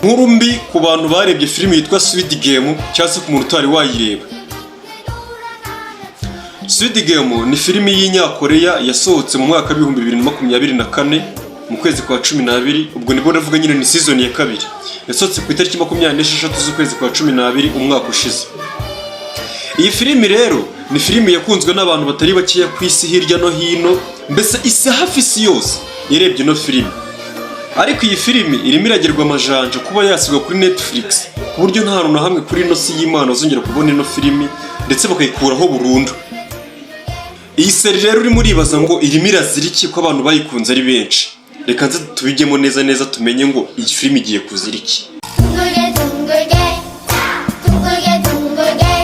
Nkuru mbi ku bantu barebye filimi yitwa Squid Game cyangwa se ku muntu utari wayireba. Squid Game ni filimi y'Inyakoreya yasohotse mu mwaka w'2024 mu kwezi kwa 12. Ubwo nibwo ndavuga nyine ni season ya kabiri, yasohotse ku itariki 26 z'ukwezi kwa 12 umwaka ushize. Iyi filimi rero ni filimi yakunzwe n'abantu batari bakeya ku isi hirya no hino, mbese isi hafi isi yose yarebye ino filimi. Ariko iyi filimi irimo iragerwa amajanja kuba yasigwa kuri Netflix, ku buryo nta hantu na hamwe kuri ino si y'Imana uzongera kubona ino filimi, ndetse bakayikuraho burundu. Iyi série rero urimo uribaza ngo irimo irazira iki ko abantu bayikunze ari benshi? Reka nze tubijyemo neza neza, tumenye ngo iyi filimi igiye kuzira iki. 둥글게 둥글게 둥글게 둥글게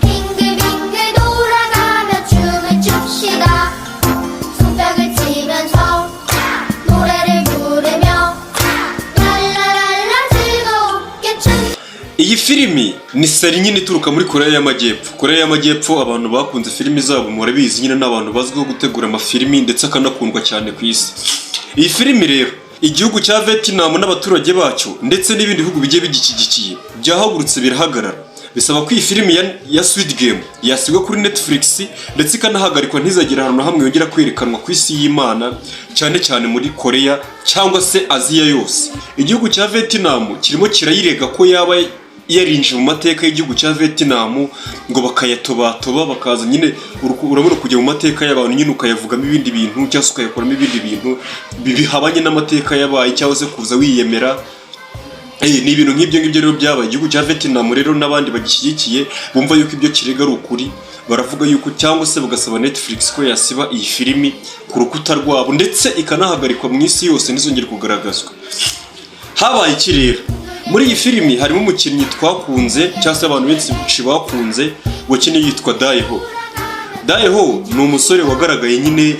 빙글빙글 돌아가며 춤을 춥시다. 손뼉을 치면서 노래를 부르며 랄라랄라 즐겁게 춤 Iyi filimi ni série nyine ituruka muri Koreya y'Amajyepfo. Koreya y'Amajyepfo, abantu bakunze filimi zabo murabizi nyine, ni abantu bazwiho gutegura amafilimi ndetse akanakundwa cyane ku isi. Iyi filimi rero, igihugu cya Vietnam n'abaturage bacyo ndetse n'ibindi bihugu bigiye bigishyigikiye byahagurutse birahagarara, bisaba ko iyi filimi ya Squid Game yasigwa kuri Netflix, ndetse ikanahagarikwa, ntizagire ahantu na hamwe yongera kwerekanwa ku isi y'Imana, cyane cyane muri Koreya cyangwa se Aziya yose. Igihugu cya Vietnam kirimo kirayirega ko yaba yarinjiye mu mateka y'igihugu cya Vietnam, ngo bakayatobatoba, bakaza nyine urabona kujya mu mateka y'abantu nyine ukayavugamo ibindi bintu cyangwa se ukayakoramo ibindi bintu bihabanye n'amateka yabaye, cyangwa se kuza wiyemera. Ni ibintu nk'ibyo ngibyo rero byabaye. Igihugu cya Vietnam rero n'abandi bagishyigikiye bumva yuko ibyo kirega ari ukuri, baravuga yuko cyangwa se bagasaba Netflix ko yasiba iyi filimi ku rukuta rwabo, ndetse ikanahagarikwa mu isi yose, ntizongere kugaragazwa. Habaye iki rero? Muri iyi filimi harimo umukinnyi twakunze cyangwa se abantu benshi bakunze, wakinnye yitwa Daeho. Daeho ni umusore wagaragaye nyine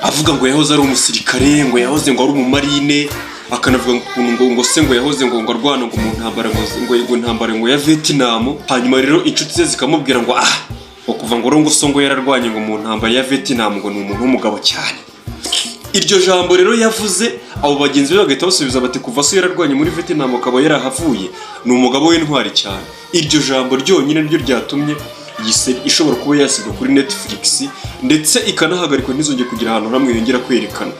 avuga ngo yahoze ari umusirikare, ngo yahoze ngo ari umumarine, akanavuga ngo ukuntu ngo se ngo yahoze ngo arwana ngo mu ntambara ngo intambara ngo ya Vietnam. Hanyuma rero inshuti ze zikamubwira ngo ah, ngo kuva ngo ngo so ngo yararwanye ngo mu ntambara ya Vietnam, ngo ni umuntu w'umugabo cyane. Iryo jambo rero yavuze, abo bagenzi be bagahita basubiza bati: "Kuva so yararwanye muri Vietnam akaba yarahavuye, ni umugabo w'intwari cyane." Iryo jambo ryonyine niryo ryatumye iyi série ishobora kuba yasigwa kuri Netflix, ndetse ikanahagarikwa, ntizongere kugira ahantu hamwe yongera kwerekana.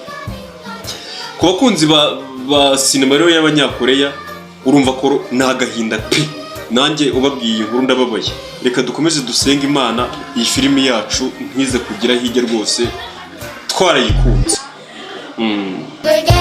Ku bakunzi ba sinema rero y'Abanyakoreya, urumva ko ni agahinda pe. Nanjye ubabwiye iyi nkuru ndababaye. Reka dukomeze dusenge Imana iyi filimi yacu ntize kugira hirya rwose, twarayikunze. 둥글게